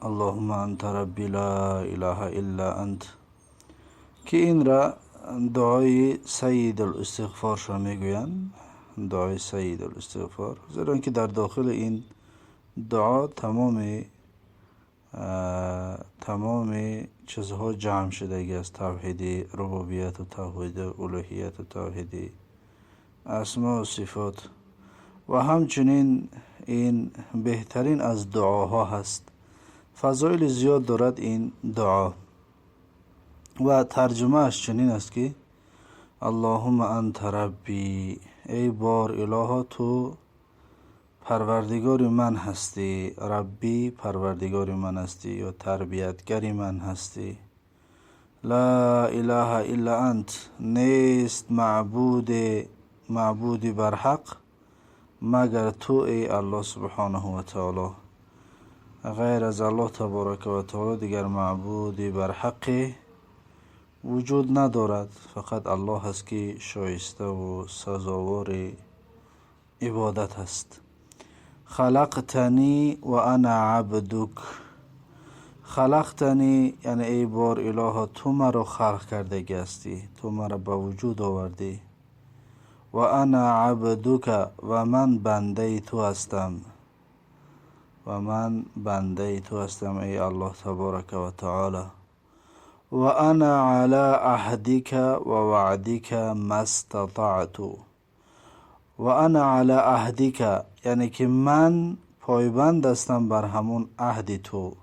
اللهم أنت ربي لا إله إلا أنت که این را دعای سید الاستغفار شما میگویند. دعای سید الاستغفار، زیرا که در داخل این دعا تمام چیزها جمع شدگی است: توحید ربوبیت و توحید الوهیت و توحید اسما و صفات، و همچنین این بهترین از دعاها هست. فضایل زیاد دارد این دعا و ترجمه اش چنین است که اللهم أنت ربي، ای بار الها، تو پروردگار من هستی. ربي، پروردگار من هستی یا تربیتگر من هستی. لا إله إلا أنت، نیست معبودی برحق مگر تو ای الله سبحانه و تعالی. غیر از الله تبارک و تعالی دیگر معبودی برحق وجود ندارد. فقط الله هست که شایسته و سزاوار عبادت است. خلقتني وأنا عبدك. خلقتني یعنی ای بار اله، تو مرا خلق کردگی هستی، تو مرا به وجود آوردی. وأنا عبدك، و من بنده تو هستم، و من بنده تو هستم ای الله تبارک و تعالی. وأنا على عهدك ووعدك ما استطعت. وأنا على عهدك یعنی که من پایبند هستم بر همون عهد تو،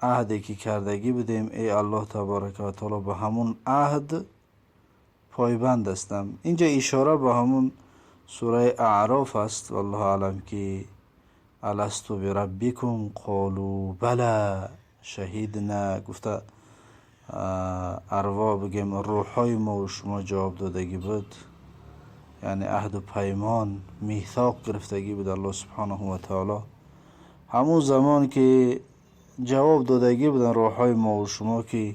عهدی که کردگی بودیم ای الله تبارک و تعالی، به همون عهد پایبند هستم. اینجا اشاره به همون سوره اعراف است، والله اعلم، که ألست بربكم قالوا بلى شهدنا گفته اروا، بگیم روحای ما و شما جواب دادگی بود، یعنی عهد و پیمان، میثاق گرفتگی بود الله سبحانه و تعالی. همون زمان که جواب دادگی بودن روحای ما و شما که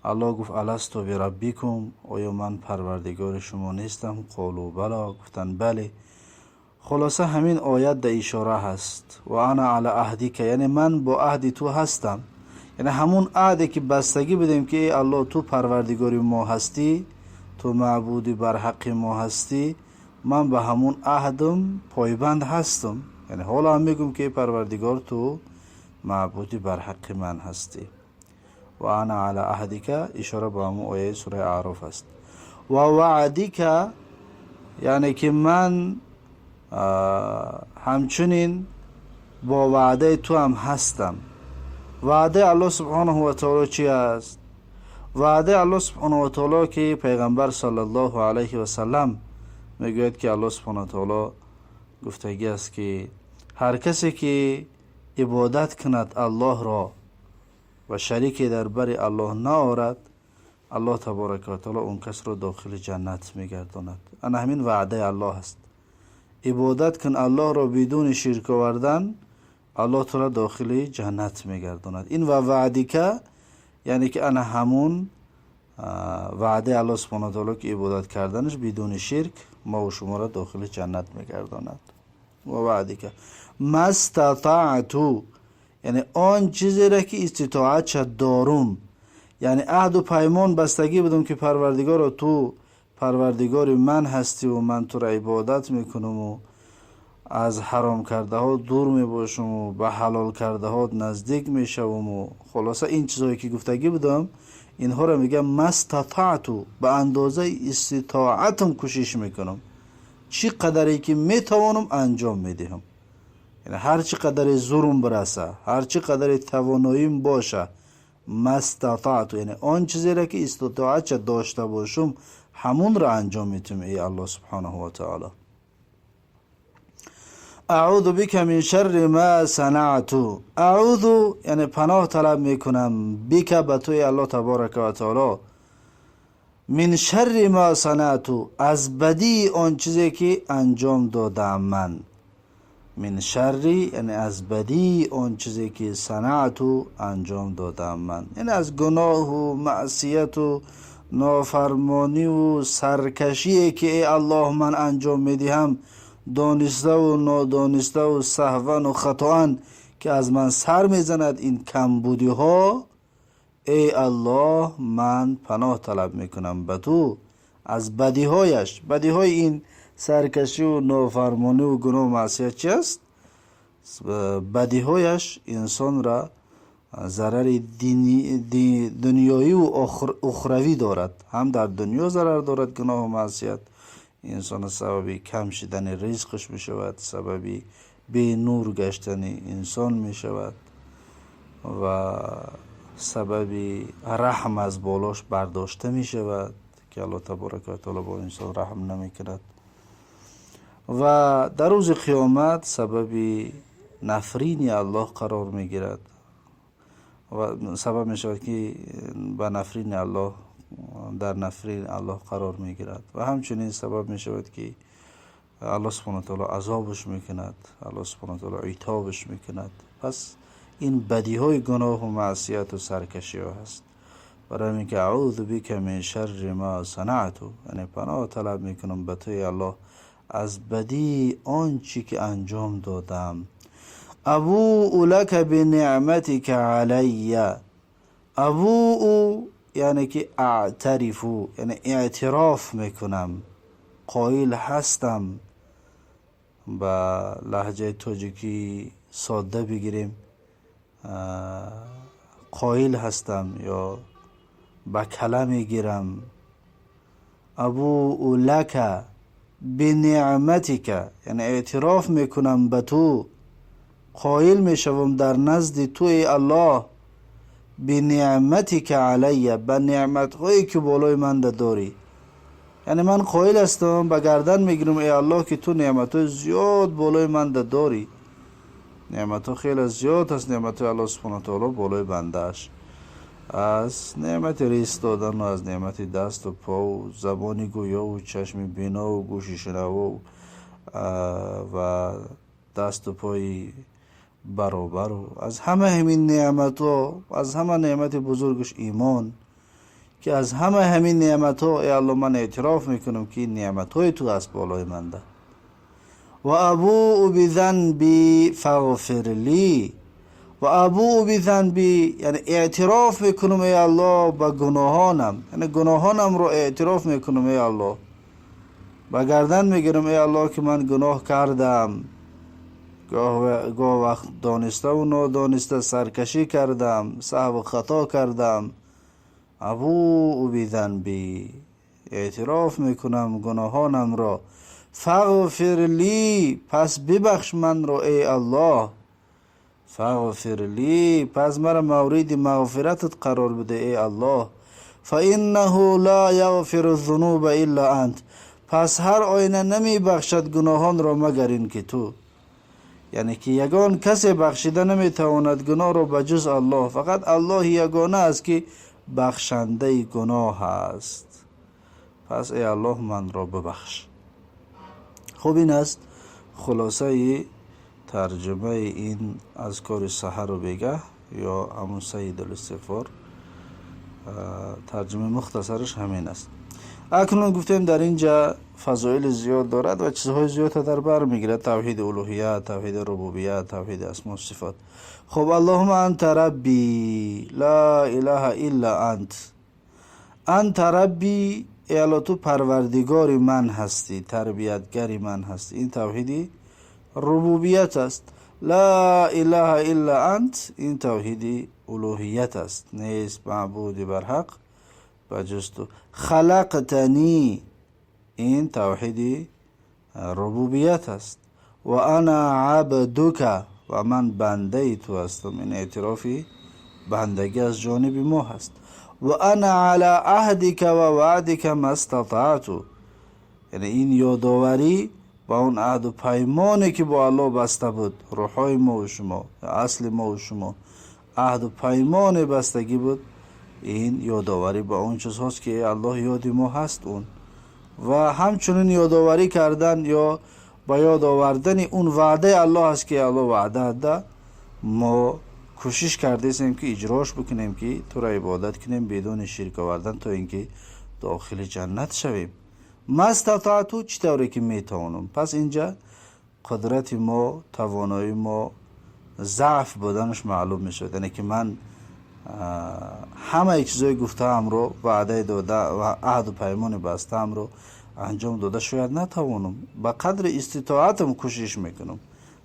الله گفت ألست بربكم، آیا من پروردگار شما نیستم؟ قالوا بلى، گفتن بله. خلاصه همین آیت در اشاره هست. وأنا على عهدك یعنی من با عهد تو هستم، یعنی همون عهدی که بستگی بدیم که ای الله، تو پروردگار ما هستی، تو معبودی بر حق ما هستی، من به همون عهدم پایبند هستم. یعنی حالا هم میگم که ای پروردگار، تو معبودی بر حق من هستی. وأنا على عهدك اشاره به همون آیه سوره اعراف است. ووعدك یعنی که من همچنین با وعده تو هم هستم. وعده الله سبحانه و تعالی چی است؟ وعده الله سبحانه و تعالی که پیغمبر صلی الله علیه و سلم میگوید که الله سبحانه و تعالی گفتگی است که هر کسی که عبادت کند الله را و شریک در بر الله نآورد، الله تبارک و تعالی اون کس را داخل جنت میگرداند. انا همین وعده الله است. عبادت کن الله را بدون شرک آوردن، الله تو را داخل جنت میگرداند. این ووعدك یعنی که انا همون وعده الله سبحانه و تعالی که عبادت کردنش بدون شرک ما و شما را داخل جنت میگرداند. ووعدك ما استطعت یعنی آن چیزی را که استطاعت دارم، یعنی عهد و پیمان بستگی بدم که پروردگار، تو پروردگار من هستی و من تو را عبادت میکنم و از حرام کرده ها دور می باشم و به حلال کرده ها نزدیک می شوم و خلاصه این چیزهایی که گفتگی بودم، اینها را میگم ما استطعت، به اندازه استطاعتم کوشش میکنم، چی قدری که میتوانم انجام میدهم. یعنی هر چی قدر زورم برسه، هر چی قدر تواناییم باشه، ما استطعت یعنی آن چیزی را که استطاعت داشته باشم، همون را انجام میتم ای الله سبحانه و تعالی. أعوذ بك من شر ما صنعت. أعوذ یعنی پناه طلب میکنم، بك به توی الله تبارک و تعالی، من شر ما صنعت، از بدی آن چیزی که انجام دادم من. من شر یعنی از بدی آن چیزی که صنعت، انجام دادم من، یعنی از گناه و معصیت و نافرمانی و سرکشی که ای الله من انجام میدهم، دانسته و نادانسته و سهوا و خطا، ки аз ман сар мезанад ин камбудиҳо, эй Аллоҳ, ман паноҳ талаб мекунам ба ту аз бадиҳояш. Бадиҳои ин саркашӣ ва нофармонӣ ва гуноҳ маъсият чи аст? Бадиҳояш инсонро зарари дунёӣ ва ухравӣ дорад. Ҳам дар дунё зарар дорад гуноҳу маъсият, инсон сабаби кам шудани ризқаш мешавад, сабаби бенур гаштани инсон мешавад ва сабаби раҳм аз болош бардошта мешавад, ки Аллоҳ таборака ва таоло бо инсон раҳм намекунад, ва дар рӯзи қиёмат сабаби нафрини Аллоҳ қарор мегирад ва сабаб мешавад, ки ба нафрини Аллоҳ, дар нафрини Аллоҳ қарор мегирад, ва ҳамчунин сабаб мешавад, ки Аллоҳ субҳана таоло азобаш мекунад, Аллоҳ субҳана таоло итобаш мекунад. Пас ин бадиҳои гуноҳу маъсияту саркашиҳо ҳаст. Барои ҳамин ки أعوذ بك من شر ما صنعت, яъне паноҳ талаб мекунам ба туи Аллоҳ аз бадии он чӣ ки анҷом додам. أبوء لك بنعمتك علي. أبوء яъне ки أعترف, яъне эътироф мекунам, қоил ҳастам. Ба лаҳҷаи тоҷикӣ содда бигирем, қоил ҳастам ё ба кала мегирам. أبوء لك بنعمتك, яъне эътироф мекунам ба ту, қоил мешавам дар назди ту, эй Аллоҳ, بنعمتك علي, ба неъматҳое ки болои манда дорӣ. Яъне ман қоил ҳастам, ба гардан мегирам, эй Аллоҳ, ки ту неъматҳои зиёд болои манда дорӣ. Неъматҳо хеле зиёд аст, неъматҳои Аллоҳ субҳана таоло болои бандааш, аз неъмати ризқ додану аз неъмати дасту пову забони гӯёву чашми бинову гӯши шунаву ва дасту пои баробару аз ҳама ҳамин неъматҳо, аз ҳама неъмати бузургаш имон, ки аз ҳама ҳамин неъматҳо, эй Аллоҳ, ман эътироф мекунам, ки ин неъматҳои ту аст болои манда. وأبوء بذنبي فاغفر لي. وأبوء بذنبي, яъне эътироф мекунам, эй Аллоҳ, ба гуноҳонам, яъне гуноҳонамро эътироф мекунам, эй Аллоҳ, ба гардан мегирам, эй Аллоҳ, ки ман гуноҳ кардам, гоҳ вақт дониставу нодониста саркашӣ кардам, саҳву хато кардам. أبوء بذنبي, эътироф мекунам гуноҳонамро. فاغفر لي, пас бибахш манро, эй Аллоҳ. فاغفر لي, пас мара мавриди мағфиратат қарор биде, эй Аллоҳ. فإنه لا يغفر الذنوب إلا أنت, пас ҳар оина намебахшад гуноҳонро, магар ин ки ту. Яъне ки ягон касе бахшида наметавонад гуноҳро, ба ҷуз Аллоҳ. Фақат Аллоҳи ягона аст, ки бахшандаи гуноҳ аст. Пас, эй Аллоҳ, манро бибахш. Хуб, ин аст хулосаи тарҷумаи ин азкори саҳару бегаҳ ё ҳамун Сайидулистиғфор. Тарҷумаи мухтасараш ҳамин аст. Акнун гуфтем, дар ин ҷа фазоили зиёд дорад ва чизҳои зиёдро дар бар мегирад: тавҳиди улӯҳият, тавҳиди рубубият, тавҳиди асмо сифот. Хуб, اللهم أنت ربي لا إله إلا أنت. أنت ربي, эй Алло, ту парвардигори ман ҳастӣ, тарбиятгари ман ҳастӣ. Ин тавҳиди рубубият аст. لا إله إلا أنت, ин тавҳиди улӯҳият аст, нест маъбуди барҳақ ба ҷуз ту. خلقتني, ин тавҳиди рубубият аст. وأنا عبدك, ва ман бандаи ту ҳастам. Ин эътирофи бандагӣ аз ҷониби мо ҳаст. وأنا على عهدك ووعدك ما استطعت, яъне ин ёдоварӣ ба он аҳду паймоне, ки бо Аллоҳ баста буд рӯҳҳои мову шумо, асли мову шумо аҳду паймоне бастагӣ буд. Ин ёдоварӣ ба он чизҳост, ки Аллоҳ, ёди мо ҳаст он, ва ҳамчунин ёдоварӣ кардан ё ба ёд овардани он ваъдаи Аллоҳ аст, ки Аллоҳ ваъда да, мо кӯшиш кардесем, ки иҷрош бикунем, ки туро ибодат кунем бидуни ширк овардан, то ин ки дохили ҷаннат шавем. ما استطعت, чӣ тавре ки метавонам. Пас инҷа қудрати мо, тавоноии мо. ضعف буданаш маълум мешавад, яъне ки ман ҳамаи чизҳои гуфтаамро, ваъдаи дода ва аҳду паймони бастаамро анҷом дода шояд натавонам, ба қадри иститоатам кӯшиш мекунам,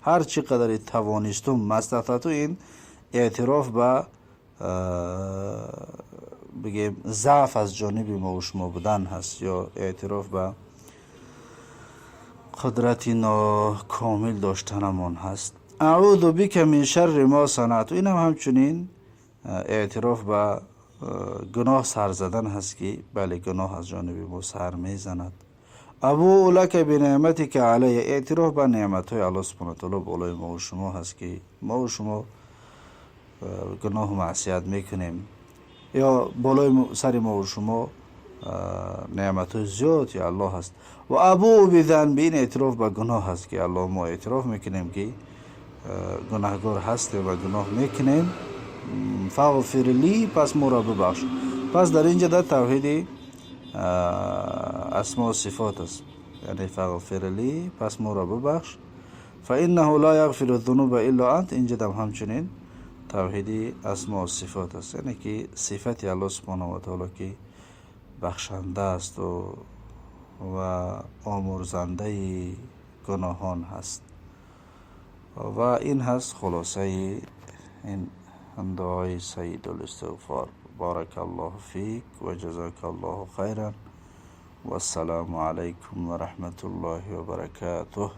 ҳар чӣ қадаре тавонистум. ما استطعت ин эътироф ба, бигем, заъф аз ҷониби мо шумо будан ҳаст ё эътироф ба қудрати нокомил доштанамон ҳаст. أعوذ بك من شر ما صنعت, инам ҳамчунин эътироф ба гуноҳ сар задан ҳаст, ки бале, гуноҳ аз ҷониби мо сар мезанад. أبوء لك بنعمتك علي, эътироф ба неъматҳои Аллоҳ субҳана таоло болои мову шумо ҳаст, ки мову шумо гуноҳу маъсият мекунем ё болои сари мову шумо неъматҳои зиёди Аллоҳ ҳаст. Ва أبوء بذنبي, ин эътироф ба гуноҳ ҳаст, ки Аллоҳ, мо эътироф мекунем, ки гунаҳгор ҳастем ва гуноҳ мекунем. فاغفر لي, пас моро бибахш. Пас дар ин ҷа дар тавҳиди асмо сифот аст, яъне فاغفر لي, пас моро бибахш. فإنه لا يغفر الذنوب إلا أنت, инҷадам ҳамчунин тавҳиди асмо сифот аст, яъне ки сифати Аллоҳ субҳонаву ва таоло, ки бахшанда асту ва омурзандаи гуноҳон ҳаст. Ва ин ҳаст хулосаи ин дуои сайидулистиғфор. بارك الله فيك وجزاك الله خيرا والسلام عليكم ورحمة الله وبركاته.